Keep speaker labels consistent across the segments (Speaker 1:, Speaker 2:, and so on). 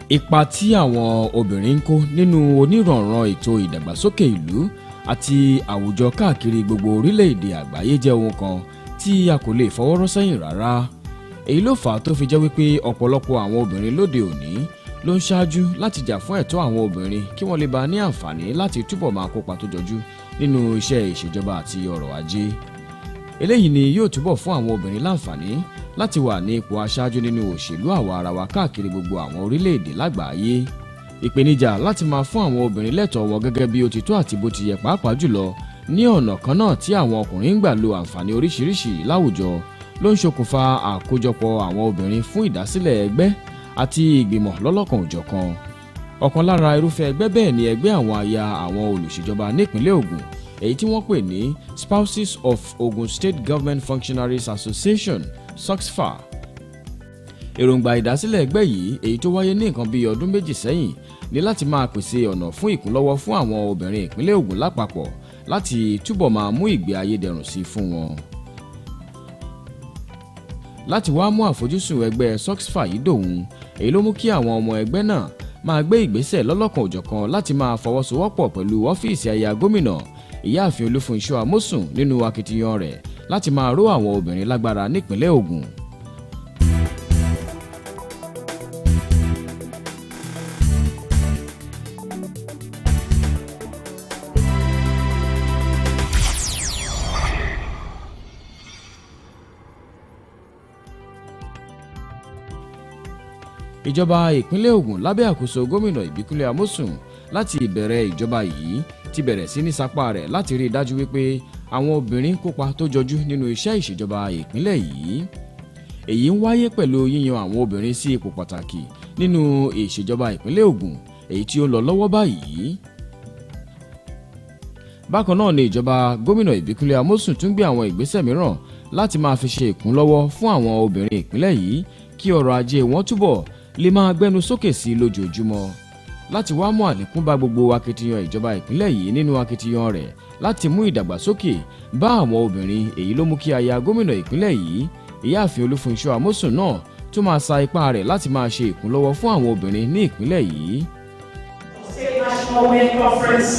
Speaker 1: Ipa tí àwọn obìnrin ń kó nínú oníranran ètò ìdàgbàsókè ìlú àti àwùjọ káàkiri gbogbo orílẹ̀-èdè àgbáyé jẹ́ ohun kan tí a kò lè fọwọ́rọ́ sẹ́yìn rárá. Èyí ló fà á tó fi jẹ́ wípé ọ̀pọ̀lọpọ̀ àwọn obìnrin lóde òní ló ń ṣáájú láti jà fún ẹ̀tọ́ àwọn obìnrin kí wọ́n lè bá ní àǹfààní láti túbọ̀ máa kópa tó jọjú nínú iṣẹ́ ìṣèjọba àti ọrọ̀ ajé. Eléyìí ni yóò túbọ̀ fún àwọn obìnrin láǹfààní láti wà ní ipò aṣáájú nínú òṣèlú àwa ara wa káàkiri gbogbo àwọn orílẹ̀-èdè lágbàáyé. Ìpèníjà láti máa fún àwọn obìnrin lẹ́tọ̀ọ́ wọn gẹ́gẹ́ bí ó ti tó àti bó ti yẹ, pàápàá jùlọ ní ọ̀nà kan náà tí àwọn ọkùnrin ń gbà lo àǹfààní oríṣiríṣi láwùjọ, ló ń ṣokùnfà àkójọpọ̀ àwọn obìnrin fún ìdásílẹ̀ ẹgbẹ́ àti ìgbìmọ̀ lọ́lọ́kan òjọ̀kan. Ọ̀kan lára irúfẹ́ ẹgbẹ́ bẹ́ẹ̀ ni ẹgbẹ́ àwọn aya àwọn olùṣèjọba nípìnlẹ̀ Ògùn, èyí tí wọ́n pè ní Spouses of Ogun State Government Functionaries Association, SOGSFA. Èròǹgbà ìdásílẹ̀ ẹgbẹ́ yìí, èyí tó wáyé ní nǹkan bíi ọdún 2 sẹ́yìn, ní láti máa pèsè ọ̀nà fún ìkúnlọ́wọ́ fún àwọn obìnrin ìpínlẹ̀ Ògùn lápapọ̀ láti túbọ̀ máa mú ìgbé ayé dẹrùn sí fún wọn. Láti wá mú àfojúsùn ẹgbẹ́ SOGSFA yìí dòun, èyí ló mú kí àwọn ọmọ ẹgbẹ́ náà máa gbé ìgbésẹ̀ lọ́lọ́kan òjọ̀kan láti máa fọwọ́sowọ́pọ̀ pẹ̀lú ọ́fíìsì aya gómìnà, Ìyáàfin Olúfúnṣọ́ Amósùn, nínú akitiyan rẹ̀ láti máa ró àwọn obìnrin lágbára nípìnlẹ̀ Ògùn. Ìjọba ìpínlẹ̀ Ògùn lábẹ́ àkóso gómìnà Ìbíkúnlé Amósùn, láti ìbẹ̀rẹ̀ ìjọba yìí ti bẹ̀rẹ̀ sí ní sapá rẹ̀ láti rí i dájú wípé àwọn obìnrin kópa tó jọjú nínú iṣẹ́ ìṣèjọba ìpínlẹ̀ yìí. Èyí ń wáyé pẹ̀lú yíyan àwọn obìnrin sí ipò pàtàkì nínú ìṣèjọba ìpínlẹ̀ Ògùn, èyí tí ó ń lọ lọ́wọ́ báyìí. Bákan náà ni ìjọba gómìnà Ìbíkúnlé Amósùn tún gbé àwọn ìgbésẹ̀ mìíràn láti máa fi ṣe ìkúnlọ́wọ́ fún àwọn obìnrin ìpínlẹ̀ yìí kí ọrọ̀ ajé wọn túbọ̀ lè máa gbẹnu sókè sí i lójoojúmọ́. Láti wá mú àlékún bá gbogbo akitiyan ìjọba ìpínlẹ̀ yìí nínú akitiyan rẹ̀ láti mú ìdàgbàsókè bá àwọn obìnrin, èyí ló mú kí aya gómìnà ìpínlẹ̀ yìí, Ìyáàfin Olúfúnṣọ́ Amósùn náà, tún máa sa ipá rẹ̀ láti máa ṣe ìkúnlọ́wọ́ fún àwọn obìnrin ní ìpínlẹ̀ yìí.
Speaker 2: State National Women Conference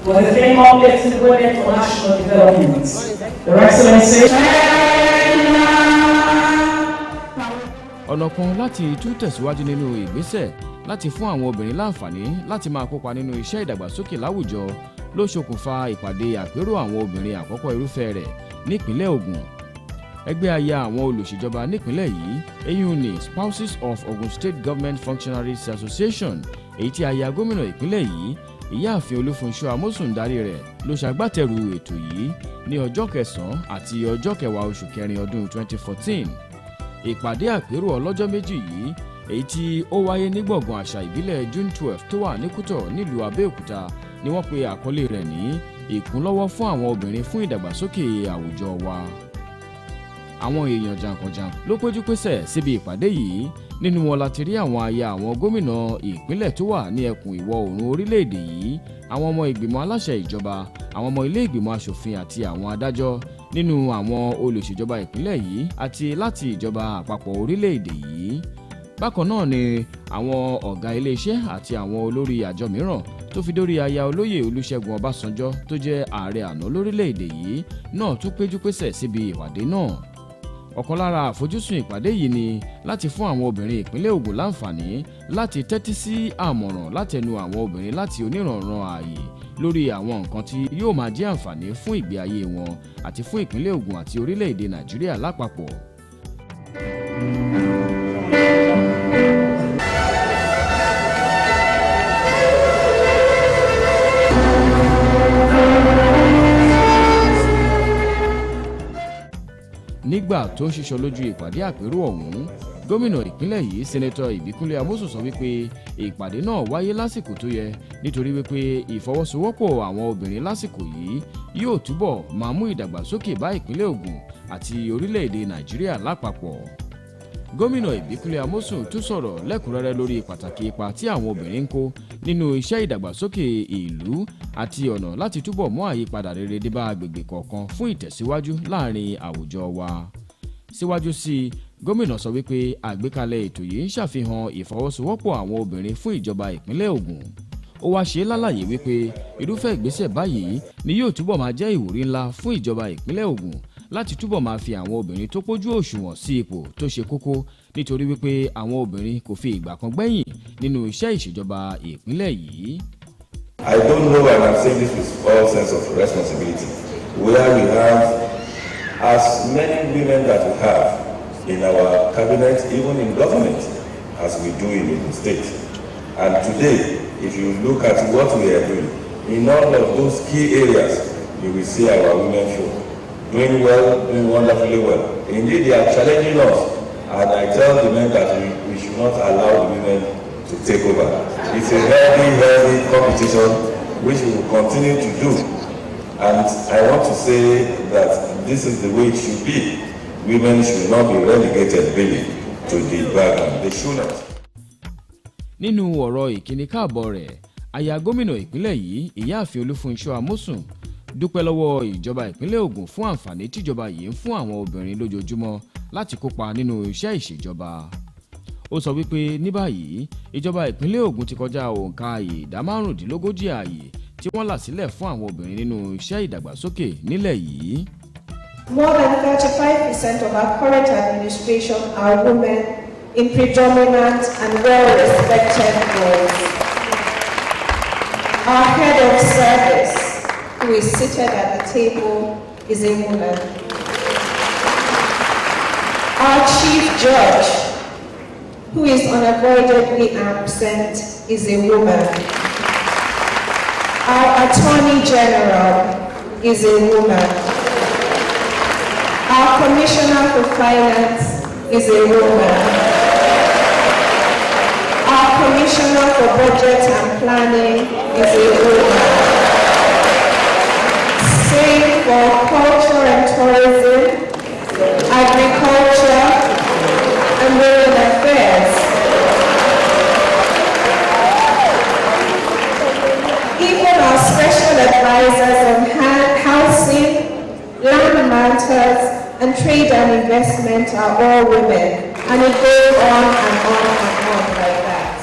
Speaker 2: with the theme "Uplifting Women for National Development." Your Excellency.
Speaker 1: Ọ̀nà kan láti tún tẹ̀síwájú nínú ìgbésẹ̀ láti fún àwọn obìnrin láǹfààní láti máa kópa nínú iṣẹ́ ìdàgbàsókè láwùjọ ló ṣokùnfà ìpàdé àpérò àwọn obìnrin àkọ́kọ́ irúfẹ́ rẹ̀ nípìnlẹ̀ Ògùn. Ẹgbẹ́ aya àwọn olùṣèjọba nípìnlẹ̀ yìí, eyín ní Spouses of Ogun State Government Functionaries Association, èyí tí aya gómìnà ìpínlẹ̀ yìí, Ìyáàfin Olúfúnṣọ́ Amósùn, darí rẹ̀, ló ṣagbátẹrù ètò yìí ní ọjọ́ 9 àti ọjọ́ 10 oṣù kẹrin ọdún 2014. Ìpàdé àpérò ọlọ́jọ́ 2 yìí, èyí tí ó wáyé ní gbọ̀ngàn àṣà ìbílẹ̀ June 12 tó wà ní Kútọ̀ nílùú Abẹ́òkúta, ni wọ́n pe àkọlé rẹ̀ ní "Ìkúnlọ́wọ́ fún àwọn obìnrin fún ìdàgbàsókè àwùjọ wa". Àwọn èèyàn jàǹkànjàǹkàn ló péjú pésẹ̀ síbi ìpàdé yìí. Nínú wọn láti rí àwọn aya àwọn gómìnà ìpínlẹ̀ tó wà ní ẹkùn ìwọ̀ oòrùn orílẹ̀-èdè yìí, àwọn ọmọ ìgbìmọ̀ aláṣẹ ìjọba, àwọn ọmọ ilé ìgbìmọ̀ asòfin àti àwọn adájọ́ nínú àwọn olùṣèjọba ìpínlẹ̀ yìí àti láti ìjọba àpapọ̀ orílẹ̀-èdè yìí. Bákan náà ni àwọn ọ̀gá iléeṣẹ́ àti àwọn olórí àjọ mìíràn, tó fi dórí aya olóyè Olúṣẹ́gun Ọbásanjọ́ tó jẹ́ ààrẹ àná lórílẹ̀-èdè yìí náà tún péjú pésẹ̀ síbi ìpàdé náà. Ọ̀kan lára àfojúsùn ìpàdé yìí ni láti fún àwọn obìnrin ìpínlẹ̀ Ògùn láǹfààní láti tẹ́tí sí àmọ̀ràn látẹnu àwọn obìnrin láti oníranran ààyè lórí àwọn nǹkan tí yóò máa jẹ́ àǹfààní fún ìgbé ayé wọn àti fún ìpínlẹ̀ Ògùn àti orílẹ̀-èdè Nàìjíríà lápapọ̀. Nígbà tó ń ṣíṣọ lójú ìpàdé àpérò ọ̀hún, gómìnà ìpínlẹ̀ yìí, Senator Ìbíkúnlé Amósùn, sọ wípé ìpàdé náà wáyé lásìkò tó yẹ, nítorí wípé ìfọwọ́sowọ́pọ̀ àwọn obìnrin lásìkò yìí yóò túbọ̀ máa mú ìdàgbàsókè bá ìpínlẹ̀ Ògùn àti orílẹ̀-èdè Nàìjíríà lápapọ̀. Gómìnà Ìbíkúnlé Amósùn tún sọ̀rọ̀ lẹ́kùnrẹ́rẹ́ lórí pàtàkì ipa tí àwọn obìnrin ń kó nínú iṣẹ́ ìdàgbàsókè ìlú àti ọ̀nà láti túbọ̀ mú àyípadà rere dé bá agbègbè kọ̀ọ̀kan fún ìtẹ̀síwájú láàrin àwùjọ wa. Síwájú sí i, Gómìnà sọ wípé àgbékalẹ̀ ètò yìí ń ṣàfihàn ìfọwọ́sowọ́pọ̀ àwọn obìnrin fún ìjọba ìpínlẹ̀ Ògùn. Ó wá ṣe lálàyé wípé irúfẹ́ ìgbésẹ̀ báyìí ni yóò túbọ̀ máa jẹ́ ìwúrí ńlá fún ìjọba ìpínlẹ̀ Ògùn láti túbọ̀ máa fi àwọn obìnrin tó pójú òṣùwọ̀n sí ipò tó ṣe kókó, nítorí wípé àwọn obìnrin kò fi ìgbà kan gbẹ̀yìn nínú iṣẹ́ ìṣèjọba ìpínlẹ̀ yìí.
Speaker 3: I don't know, and I'm saying this with all sense of responsibility, where we have as many women that we have in our cabinet, even in government, as we do in the state. And today, if you look at what we are doing, in all of those key areas, you will see our women folk doing well, doing wonderfully well. Indeed, they are challenging us, and I tell the men that we should not allow the women to take over. It's a healthy, healthy competition which we will continue to do. And I want to say that this is the way it should be. Women should not be relegated really to the background. They should not.
Speaker 1: Nínú ọ̀rọ̀ ìkíni káàbọ̀ rẹ̀, aya gómìnà ìpínlẹ̀ yìí, Ìyáàfin Olúfúnṣọ́ Amósùn, dúpẹ́ lọ́wọ́ ìjọba ìpínlẹ̀ Ògùn fún àǹfààní tíjọba yìí ń fún àwọn obìnrin lójoojúmọ́ láti kópa nínú iṣẹ́ ìṣèjọba. Ó sọ wípé ní báyìí, ìjọba ìpínlẹ̀ Ògùn ti kọjá òǹkà ìdá 35 ààyè tí wọ́n là sílẹ̀ fún àwọn obìnrin nínú iṣẹ́ ìdàgbàsókè nílẹ̀ yìí.
Speaker 4: More than 35% of our current administration are women in predominant and well-respected roles. Our head of service, who is seated at the table, is a woman. Our chief judge, who is unavoidably absent, is a woman. Our attorney general is a woman. Our commissioner for finance is a woman. Our commissioner for budget and planning is a woman. Same for culture and tourism, agriculture, and women affairs. Even our special advisors on housing, land matters, and trade and investment are all women. And it goes on and on and on like that.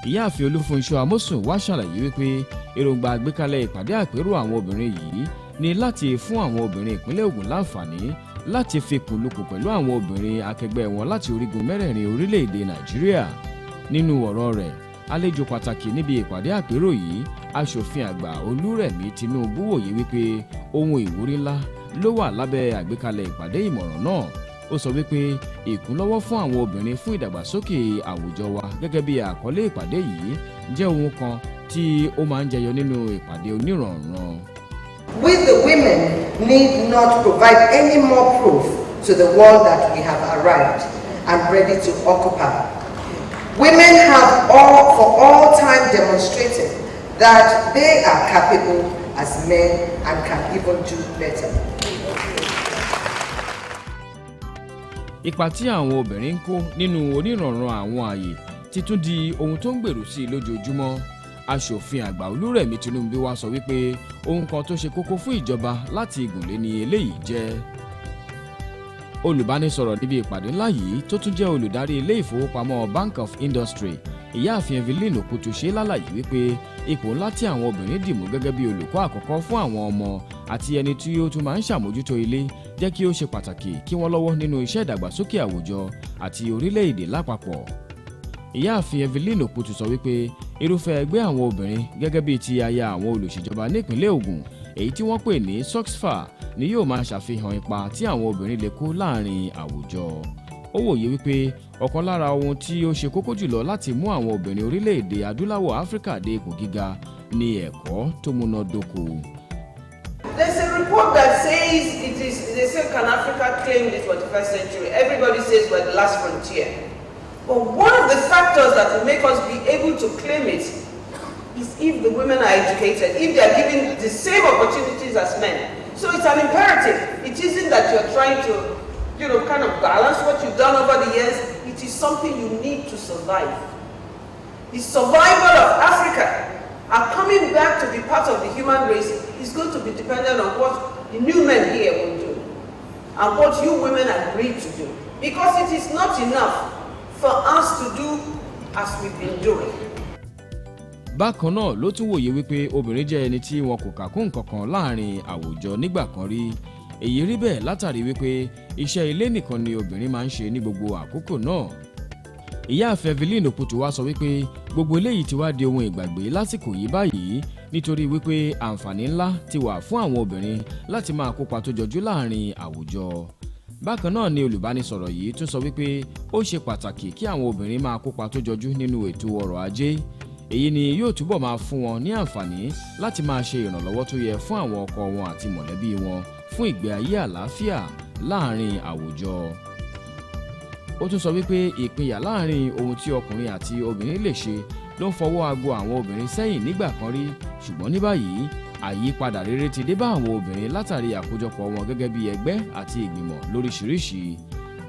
Speaker 1: Ìyáàfin Olúfúnṣọ́ Amósùn wá ṣàlàyé wípé èròǹgbà àgbékalẹ̀ ìpàdé àpérò àwọn obìnrin yìí ni láti fún àwọn obìnrin ìpínlẹ̀ Ògùn láǹfààní láti fikùn lukùn pẹ̀lú àwọn obìnrin akẹgbẹ́ wọn láti orígun mẹ́rẹ̀ẹ̀rin orílẹ̀-èdè Nàìjíríà. Nínú ọ̀rọ̀ rẹ̀, àlejò pàtàkì níbi ìpàdé àpérò yìí, Aṣòfin Àgbà Olúrẹ̀mí Tinubu, wòye wípé ohun ìwúrí ńlá ló wà lábẹ́ àgbékalẹ̀ ìpàdé ìmọ̀ràn náà. Ó sọ wípé ìkúnlọ́wọ́ fún àwọn obìnrin fún ìdàgbàsókè àwùjọ wa, gẹ́gẹ́ bí àkọlé ìpàdé yìí, jẹ́ ohun kan tí ó máa ń jẹyọ nínú ìpàdé oníranran.
Speaker 5: We, the women, need not provide any more proof to the world that we have arrived and ready to occupy. Women have for all time demonstrated that they are capable as men and can even do better.
Speaker 1: Ipa tí àwọn obìnrin ń kó nínú oníranran àwọn ààyè ti tún di ohun tó ń gbèrú sí i lójoojúmọ́. Aṣòfin Àgbà Olúrẹ̀mí Tinubu wá sọ wípé ohun kan tó ṣe kókó fún ìjọba láti gùnlé ní eléyìí jẹ́. Olùbánisọ̀rọ̀ níbi ìpàdé ńlá yìí, tó tún jẹ́ olùdarí ilé ìfowópamọ́ Bank of Industry, Ìyáàfin Evelyn Okutu, ṣe lálàyé wípé ipò ńlá tí àwọn obìnrin dì mú gẹ́gẹ́ bí olùkọ́ àkọ́kọ́ fún àwọn ọmọ àti ẹni tí ó tún máa ń ṣàmójútó ilé jẹ́ kí ó ṣe pàtàkì kí wọ́n lọ́wọ́ nínú iṣẹ́ ìdàgbàsókè àwùjọ àti orílẹ̀-èdè lápapọ̀. Ìyáàfin Evelyn Okutu sọ wípé irúfẹ́ ẹgbẹ́ àwọn obìnrin gẹ́gẹ́ bíi ti aya àwọn olùṣèjọba nípìnlẹ̀ Ògùn, èyí tí wọ́n pè ní SOGSFA, ni yóò máa ṣàfihàn ipa tí àwọn obìnrin lè kó láàrin àwùjọ. Ó wòye wípé ọ̀kan lára ohun tí ó ṣe kókó jùlọ láti mú àwọn obìnrin orílẹ̀-èdè adúláwọ̀ Áfíríkà dé ipò gíga ní ẹ̀kọ́ tó múnádóko.
Speaker 6: There's a report that says it is, they say, can Africa claim the 21st century? Everybody says we're the last frontier. But one of the factors that will make us be able to claim it is if the women are educated, if they are given the same opportunities as men. So it's an imperative. It isn't that you're trying to kind of balance what you've done over the years. It is something you need to survive. The survival of Africa are coming back to be part of the human race is going to be dependent on what the new men here will do. and what you women agreed to do. Because it is not enough for us to do as we've been doing.
Speaker 1: Bákan náà ló tún wòye wípé obìnrin jẹ́ ẹni tí wọn kò kà kún nǹkan kan láàrin àwùjọ nígbà kan rí. Èyí rí bẹ́ẹ̀ látàrí wípé iṣẹ́ ilé nìkan ni obìnrin máa ń ṣe ní gbogbo àkókò náà. Ìyáàfin Evelyn Òpùtù wá sọ wípé gbogbo eléyìí ti wá di ohun ìgbàgbé lásìkò yìí báyìí, nítorí wípé àǹfààní ńlá ti wà fún àwọn obìnrin láti máa kópa tó jọjú láàrin àwùjọ. Bákan náà ni olùbánisọ̀rọ̀ yìí tún sọ wípé ó ṣe pàtàkì kí àwọn obìnrin máa kópa tó jọjú nínú ètò ọrọ̀ ajé. Èyí ni yóò túbọ̀ máa fún wọn ní àǹfààní láti máa ṣe ìrànlọ́wọ́ tó yẹ fún àwọn ọkọ wọn àti mọ̀lẹ́bí wọn fún ìgbé ayé àlàáfíà láàrin àwùjọ. Ó tún sọ wípé ìpínyà láàrin ohun tí ọkùnrin àti obìnrin lè ṣe ló ń fọwọ́ aago àwọn obìnrin sẹ́yìn nígbà kan rí, ṣùgbọ́n ní báyìí, àyípadà rere ti dé bá àwọn obìnrin látàrí àkójọpọ̀ wọn gẹ́gẹ́ bí ẹgbẹ́ àti ìgbìmọ̀ lóríṣiríṣi.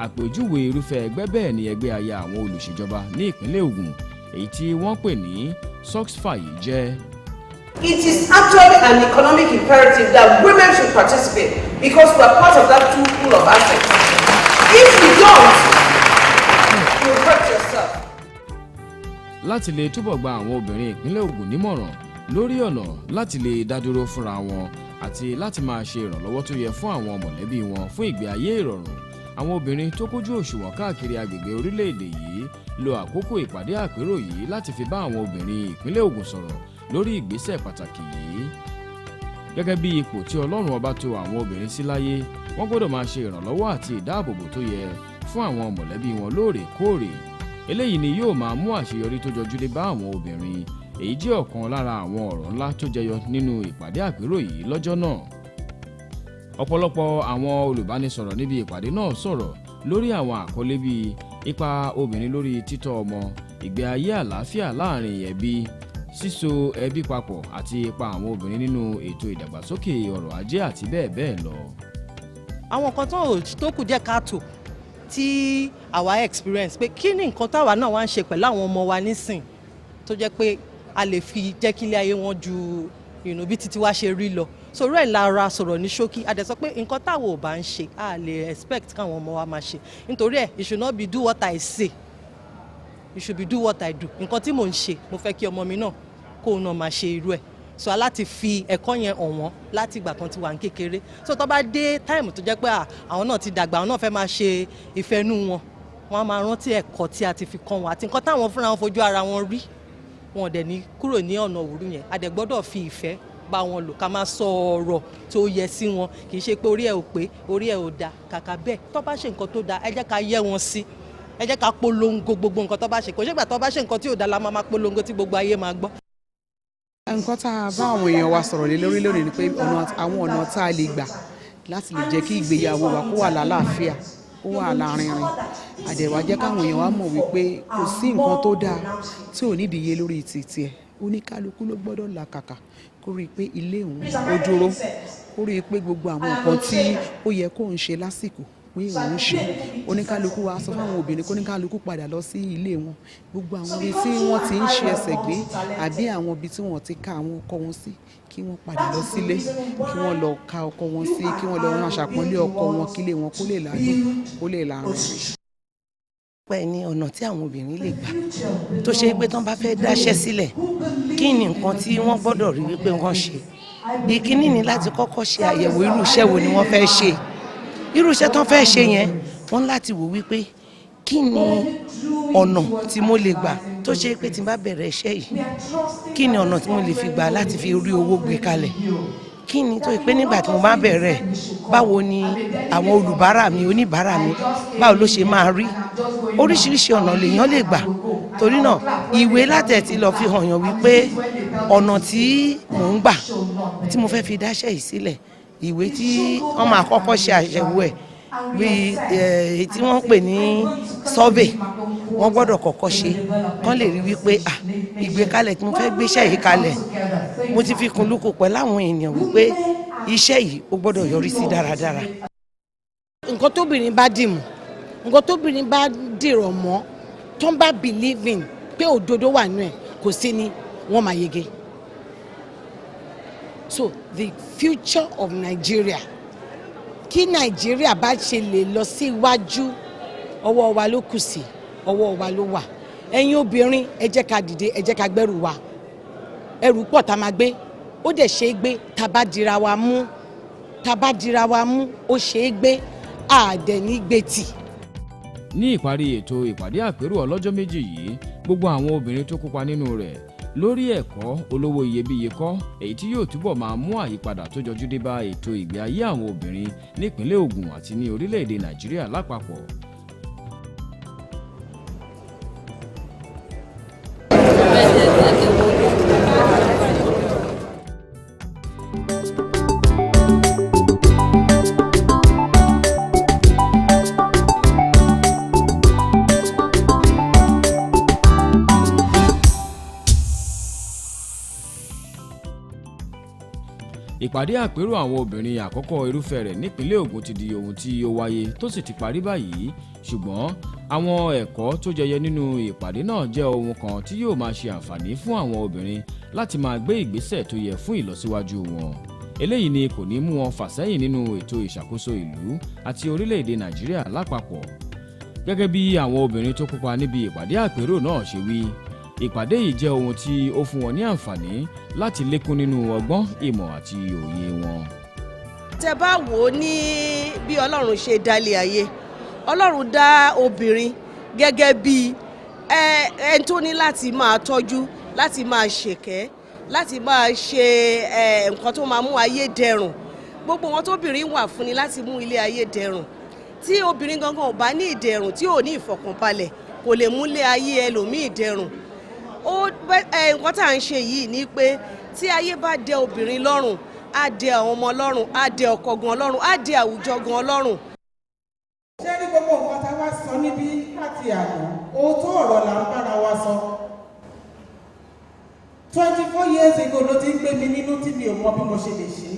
Speaker 1: Àpèjúwe irúfẹ́ ẹgbẹ́ bẹ́ẹ̀ ni ẹgbẹ́ aya àwọn olùṣèjọba ní ìpínlẹ̀ Ògùn, èyí tí wọ́n pè ní SOGSFA yìí jẹ́.
Speaker 6: It is actually an economic imperative that women should participate because we are part of that tool pool of assets. If you don't, you hurt yourself.
Speaker 1: Láti lè túbọ̀ gba àwọn obìnrin ìpínlẹ̀ Ògùn nímọ̀ràn lórí ọ̀nà láti lè dádúró fúnra wọn àti láti máa ṣe ìrànlọ́wọ́ tó yẹ fún àwọn mọ̀lẹ́bí wọn fún ìgbé ayé ìrọ̀rùn, àwọn obìnrin tó kójú òṣùwọ̀n káàkiri agbègbè orílẹ̀-èdè yìí lo àkókò ìpàdé àpérò yìí láti fi bá àwọn obìnrin ìpínlẹ̀ Ògùn sọ̀rọ̀ lórí ìgbésẹ̀ pàtàkì yìí. Gẹ́gẹ́ bí ipò tí Ọlọ́run Ọba tò àwọn obìnrin sí láyé, wọ́n gbọ́dọ̀ máa ṣe ìrànlọ́wọ́ àti ìdáàbòbò tó yẹ fún àwọn mọ̀lẹ́bí wọn lóòrèkóòrè. Eléyìí ni yóò máa mú àṣeyọrí tó jọjú dé bá àwọn obìnrin. Èyí jẹ́ ọ̀kan lára àwọn ọ̀rọ̀ ńlá tó jẹyọ nínú ìpàdé àpérò yìí lọ́jọ́ náà. Ọ̀pọ̀lọpọ̀ àwọn olùbánisọ̀rọ̀ níbi ìpàdé náà sọ̀rọ̀ lórí àwọn àkọlé bíi ipa obìnrin lórí títọ́ ọmọ, ìgbé ayé àlàáfíà láàrin ẹbí, síso ẹbí papọ̀ àti ipa àwọn obìnrin nínú ètò ìdàgbàsókè ọrọ̀ ajé àti bẹ́ẹ̀ bẹ́ẹ̀ lọ.
Speaker 7: Àwọn nǹkan tó kù díẹ̀ káàtó tí àwa experience, pé kí ni nǹkan táwa náà wá ń ṣe pẹ̀lú àwọn ọmọ wa nísìn tó jẹ́ pé a lè fi jẹ́ kí ilé ayé wọn ju bí títí wá ṣe rí lọ. Sọ̀rọ̀ ẹ̀ lára sọ̀rọ̀ ní ṣókí, a dẹ̀ sọ pé nǹkan táwa ò bá ń ṣe, a lè expect káwọn ọmọ wa máa ṣe. Nítorí ẹ̀, it should not be do what I say, it should be do what I do. Nǹkan tí mò ń ṣe, mo fẹ́ kí ọmọ mi náà kóun náà máa ṣe irú ẹ̀. So aláti fi ẹ̀kọ́ yẹn hàn wọ́n láti ìgbà kan ti wà ní kékeré, so tó bá dé time tó jẹ́ pé àwọn náà ti dàgbà, àwọn náà fẹ́ máa ṣe ìfẹ́nú wọn, wọ́n á máa rántí ẹ̀kọ́ tí a ti fi kọ́ wọn àti nǹkan táwọn fúnra wọn fojú ara wọn rí. Wọn dẹ̀ ní kúrò ní ọ̀nà òwúrú yẹn. A dẹ̀ gbọ́dọ̀ fi ìfẹ́ bá wọn lò, ká máa sọ ọ̀rọ̀ tó yẹ sí wọn. Kì í ṣe pé orí ẹ̀ ò pé, orí ẹ̀ ò da. Kàkà bẹ́ẹ̀, tó bá ṣe nǹkan tó da, ẹ jẹ́ ká yẹ́ wọn sí, ẹ jẹ́ ká polongo gbogbo nǹkan tó bá ṣe. Kò ṣègbà tó bá ṣe nǹkan tí ò da la máa polongo tí gbogbo ayé máa gbọ́.
Speaker 8: Nǹkan tá a bá àwọn èèyàn wa sọ̀rọ̀ lé lórí lónìí ni pé àwọn ọ̀nà tá a lè gbà láti lè jẹ́ kí ìgbéyàwó wa kó wà lálàáfíà, kó wà lárinrin. Àdẹ̀wà jẹ́ káwọn èèyàn wa mọ̀ wípé kò sí nǹkan tó dáa tí ò nídìí iye lórí títì ẹ̀. Oníkálukú ló gbọ́dọ̀ làkàkà kó rí i pé ilé òun ó dúró, kó rí i pé gbogbo àwọn nǹkan tí ó yẹ kó ń ṣe lásìkò pé òun ṣe. Oníkálukú wa sọ fáwọn obìnrin kó oníkálukú padà lọ sí ilé wọn, gbogbo àwọn ibi tí wọ́n ti ń ṣe ẹsẹ̀ gbé àbí àwọn ibi tí wọ́n ti ka àwọn ọkọ wọn sí, kí wọ́n padà lọ sílé, kí wọ́n lọ ka ọkọ wọn sí, kí wọ́n lọ rán aṣàpọ́nlé ọkọ wọn, kílé wọn kó lè ládùn, kó lè lárinrin.
Speaker 5: Pẹ́ ní ọ̀nà tí àwọn obìnrin lè gbà tó ṣe pé tán bá fẹ́ dáṣẹ́ sílẹ̀, kí ni nǹkan tí wọ́n gbọ́dọ̀ rí wípé wọ́n ṣe? Ìkíní ni láti kọ́kọ́ ṣe àyẹ̀wò irú iṣẹ́ wo ni wọ́n fẹ́ ṣe. Irú iṣẹ́ tán fẹ́ ṣe yẹn, wọ́n láti wò wípé kí ni ọ̀nà tí mo lè gbà tó ṣe pé tí n bá bẹ̀rẹ̀ iṣẹ́ yìí, kí ni ọ̀nà tí mo lè fi gbà láti fi rí owó gbé kalẹ̀, kí ni tó pé nígbà tí mo bá bẹ̀rẹ̀, báwo ni àwọn olùbárà mi, oníbàárà mi, báwo ló ṣe máa rí. Oríṣiríṣi ọ̀nà lèèyàn lè gbà. Torí náà, ìwé látẹ̀ tí lọ fi hàn yàn wípé ọ̀nà tí mò ń gbà tí mo fẹ́ fi dáṣẹ́ yìí sílẹ̀, ìwé tí wọ́n máa kọ́kọ́ ṣe àyẹ̀wò ẹ̀ bíi èyí tí wọ́n ń pè ní survey, wọ́n gbọ́dọ̀ kọ́kọ́ ṣe kán lè rí wípé ah, ìgbékalẹ̀ tí mo fẹ́ gbéṣẹ́ yìí kalẹ̀, mo ti fi kùn lukùn pẹ̀lú àwọn èèyàn wípé iṣẹ́ yìí ó gbọ́dọ̀ yọrí sí dáradára.
Speaker 9: Nǹkan tóbìnrin bá dì mú, nǹkan tóbìnrin bá dìrọ̀ mọ́, tó ń bá believe in pé òdodo wà nínú ẹ̀, kò sí ni wọ́n máa yege. So the future of Nigeria Kí Nàìjíríà bá ṣe lè lọ síwájú, ọwọ́ wa ló kù sí, ọwọ́ wa ló wà. Ẹ̀yin obìnrin, ẹ jẹ́ ká dìde, ẹ jẹ́ ká gbẹ́rù wa. Ẹrù pọ̀ tá a máa gbé, ó dẹ̀ ṣe é gbé tá a bá dira wa mú. Tá a bá dira wa mú, ó ṣe é gbé, àdẹ̀ ní gbé tì.
Speaker 1: Ní ìparí ètò ìpàdé àpérò ọlọ́jọ́ 2 yìí, gbogbo àwọn obìnrin tó kópa nínú rẹ̀ lórí ẹ̀kọ́ olówó iyebíye kọ́, èyí tí yóò túbọ̀ máa mú àyípadà tó jọjú dé bá ètò ìgbé ayé àwọn obìnrin nípínlẹ̀ Ògùn àti ní orílẹ̀-èdè Nàìjíríà lápapọ̀. Ìpàdé àpérò àwọn obìnrin àkọ́kọ́ irúfẹ́ rẹ̀ nípínlẹ̀ Ògùn ti di ohun tí ó wáyé tó sì ti parí báyìí, ṣùgbọ́n àwọn ẹ̀kọ́ tó jẹyọ nínú ìpàdé náà jẹ́ ohun kan tí yóò máa ṣe àǹfààní fún àwọn obìnrin láti máa gbé ìgbésẹ̀ tó yẹ fún ìlọsíwájú wọn. Eléyìí ni kò ní mú wọn fà sẹ́yìn nínú ètò ìṣàkóso ìlú àti orílẹ̀-èdè Nàìjíríà lápapọ̀. Gẹ́gẹ́ bí àwọn obìnrin tó kópa níbi ìpàdé àpérò náà ṣe wí, ìpàdé yìí jẹ́ ohun tí ó fún wọn ní àǹfààní láti lékún nínú ọgbọ́n, ìmọ̀ àti òye wọn.
Speaker 6: Tẹ bá wò ó ní bí Ọlọ́run ṣe dálé ayé, Ọlọ́run dá obìnrin gẹ́gẹ́ bí ẹni tó ní láti máa tọ́jú, láti máa ṣèkẹ́, láti máa ṣe nǹkan tó máa mú ayé dẹrùn. Gbogbo wọn tóbìnrin wà fún ni láti mú ilé ayé dẹrùn. Tí obìnrin gangan ò bá ní ìdẹrùn, tí ò ní ìfọ̀kànbalẹ̀, kò lè mú ilé ayé ẹlòmíì dẹrùn. Ó nǹkan tá à ń ṣe yìí ni pé tí ayé bá dẹ obìnrin lọ́rùn, á dẹ àwọn ọmọ lọ́rùn, á dẹ ọkọ gan lọ́rùn, á dẹ àwùjọ gan lọ́rùn.
Speaker 10: Ṣé ní gbogbo nǹkan tá a wá sọ níbí láti àná, òótọ́ ọ̀rọ̀ là ń bára wa sọ. 24 years ago ló ti ń gbé mi nínú tí mi ò mọ bí mo ṣe lè ṣe.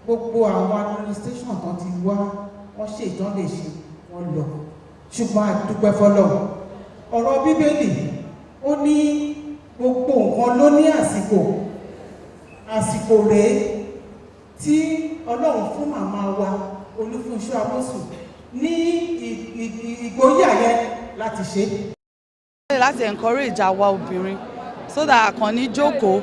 Speaker 10: Gbogbo àwọn administration tán ti wá, wọ́n ṣe ìtàn lè ṣe, wọ́n lọ, ṣùgbọ́n a dúpẹ́ fọlọ́run. Ọ̀rọ̀ Bíbélì, ó ní gbogbo nǹkan ló ní àsìkò. Àsìkò rèé tí Ọlọ́run fún màmá wa Olúfúnṣọ́ Amósùn ní ìgboyà yẹn láti ṣe.
Speaker 11: Láti encourage àwa obìnrin so that a kàn ní jókòó.